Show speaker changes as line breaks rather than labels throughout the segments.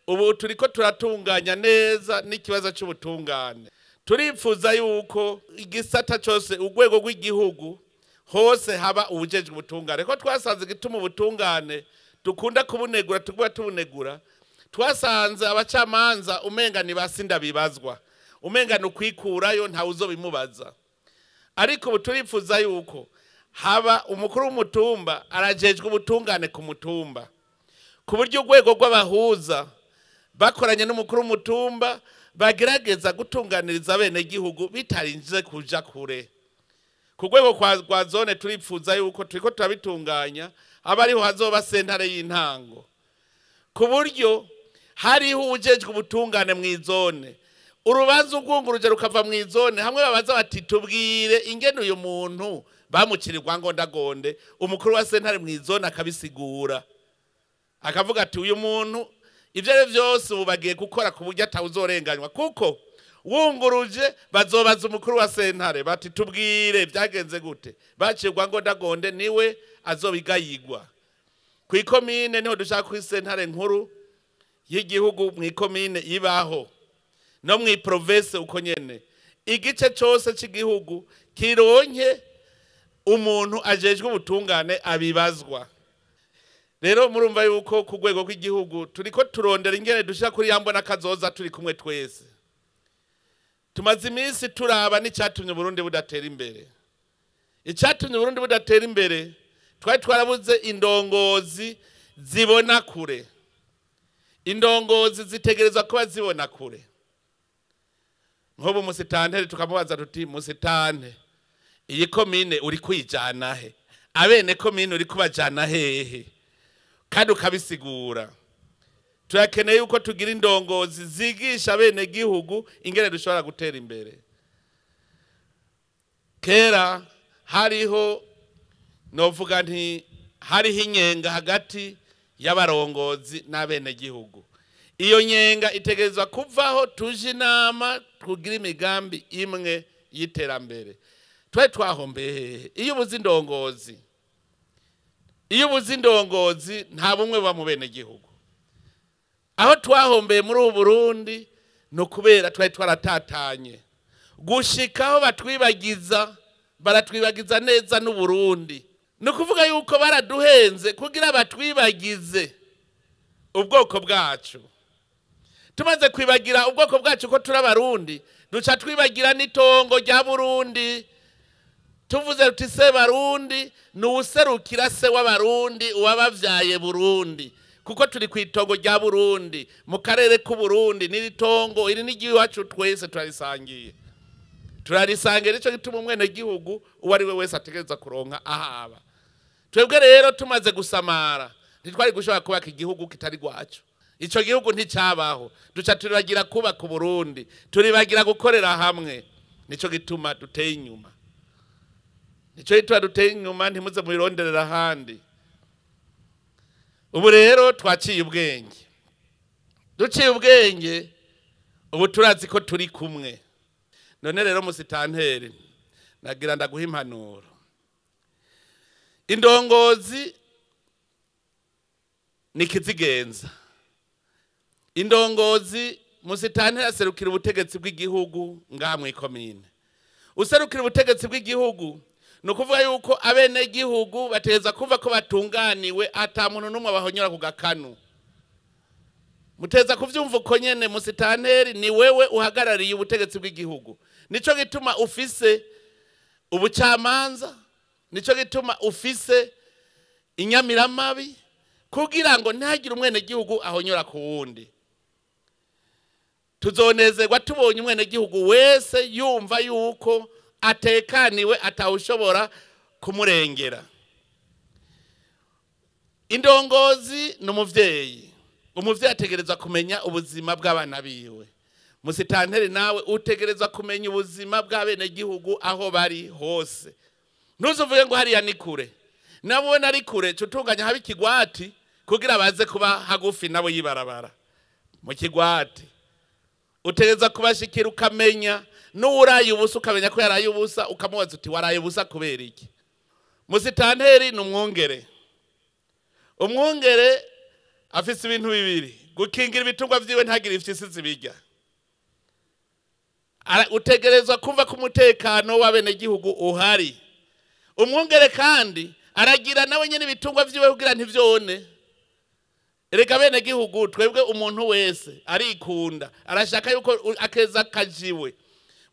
Ubu turiko turatunganya neza n'ikibazo cy'ubutungane. Turifuza yuko igisata cyose, urwego rw'igihugu hose haba ubujejwe ubutungane, ko twasanze igituma ubutungane dukunda kubunegura, tukuba tubunegura, twasanze abacamanza umenga ni basinda bibazwa, umenga ni ukwikurayo, ntawe uzobimubaza. Ariko ubu turifuza yuko haba umukuru w'umutumba arajejwe ubutungane ku mutumba, ku buryo urwego rw'abahuza bakoranye n'umukuru w'umutumba bagerageza gutunganiriza abenegihugu bitarinze kuja kure. Ku rwego rwa zone turifuza yuko turiko turabitunganya, aba ariho hazoba sentare y'intango, ku buryo hariho uwujejwe ubutungane mw'izone, urubanza urwunguruje rukava mw'izone, hamwe babaza bati tubwire ingene uyu muntu bamucirirwa ngondagonde, umukuru wa sentare mw'izone akabisigura, akavuga ati uyu muntu ibyo ari byose ubu bagiye gukora ku buryo atawuzorenganywa, kuko wunguruje bazobaza umukuru wa sentare bati tubwire byagenze gute, bacirwa ngondagonde niwe azobigayigwa. Ku ikomine niho dushaka ku sentare nkuru y'igihugu mu ikomine ibaho, no mu iprovince uko nyene, igice cyose cy'igihugu kironke umuntu ajejwe ubutungane abibazwa. Rero murumva yuko ku rwego rw'igihugu turiko turondera ingene dushaka kuri yambo n'akazoza turi kumwe twese. Tumaze iminsi turaba n'icyatumye Burundi budatera imbere. Icyatumye Burundi budatera imbere, twari twarabuze indongozi zibona kure. Indongozi zitegerezwa kuba zibona kure. Nk'ubu musitanteri tukamubaza tuti musitante, iyi komine uri kwijana he? Abene komine uri kubajana hehe? Kandi ukabisigura. Turakeneye yuko tugira indongozi zigisha bene gihugu ingene dushobora gutera imbere. Kera hariho, novuga nti hariho inyenga hagati y'abarongozi n'abene gihugu. Iyo nyenga itegerezwa kuvaho, tuje inama tugira imigambi imwe y'iterambere. Twari twahombeye hehe? Iyo ubuze indongozi, iyo ubuze indongozi nta bumwe buba mu bene gihugu. Aho twahombeye muri ubu Burundi no kubera twari twaratatanye, gushikaho batwibagiza, baratwibagiza neza n'u Burundi. Ni ukuvuga yuko baraduhenze kugira batwibagize ubwoko bwacu. Tumaze kwibagira ubwoko bwacu ko turi abarundi, duca twibagira n'itongo rya Burundi. Tuvuze tuti se Barundi ni uwuserukira se w'abarundi uwabavyaye Burundi, kuko turi ku itongo rya Burundi, mu karere k'u Burundi, n'iri tongo iri n'igiwacu twese turarisangiye. Turarisangiye, nico gituma umwene gihugu uwo ari we wese ategereza kuronka ahaba. Twebwe rero tumaze gusamara, ntitwari gushobora kubaka igihugu kitari gwacu. Ico gihugu nticabaho, duca turibagira kubaka Burundi, turibagira gukorera hamwe. Nico gituma duteye inyuma. Nico gituma duteye inyuma, ntimuze mubironderera ahandi. Ubu rero twaciye ubwenge. Duciye ubwenge, ubu turazi ko turi kumwe. None rero musitanteri, nagira ndaguha impanuro. Indongozi ni kizigenza. Indongozi musitanteri aserukira ubutegetsi bw'igihugu ngaha mu ikomine. Userukira ubutegetsi bw'igihugu ni ukuvuga yuko abenegihugu bategerezwa kumva ko batunganiwe, ata muntu n'umwe abahonyora ku gakanu. Muteza kuvyumva uko nyene, musitanteri ni wewe uhagarariye ubutegetsi bw'igihugu. Nico gituma ufise ubucamanza, nico gituma ufise inyamiramabi, kugira ngo ntihagire umwenegihugu ahonyora ku wundi. Tuzonezerwa tubonye umwenegihugu wese yumva yuko atekaniwe, atawushobora kumurengera. Indongozi ni umuvyeyi. Umuvyeyi ategerezwa kumenya ubuzima bw'abana biwe. Musitanteri nawe utegerezwa kumenya ubuzima bw'abenegihugu aho bari hose. Ntuzuvuge ngo hariya ni kure. Nabo nari kure, cutunganya habe ikigwati kugira baze kuba hagufi nabo yibarabara. Mu kigwati utegerezwa kubashikira, ukamenya n'uwuraye ubusa, ukamenya ko yaraye ubusa, ukamubaza uti waraye ubusa kubera iki? Musitanteri ni umwungere. Umwungere afise ibintu bibiri: Gukingira ibitungwa vyiwe ntagire ifyisi zibirya. Utegerezwa kumva ko umutekano w'abenegihugu uhari. Umwungere kandi aragira nawe nyene ibitungwa vyiwe kugira ntivyone. Erega abenegihugu twebwe umuntu wese arikunda, arashaka yuko akeza kajiwe.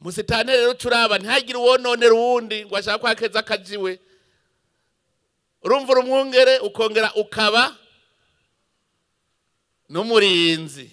Musitani rero curaba ntihagire uwononera uwundi ngo ashaka ko akeza kajiwe. Urumva umwungere ukongera ukaba n'umurinzi.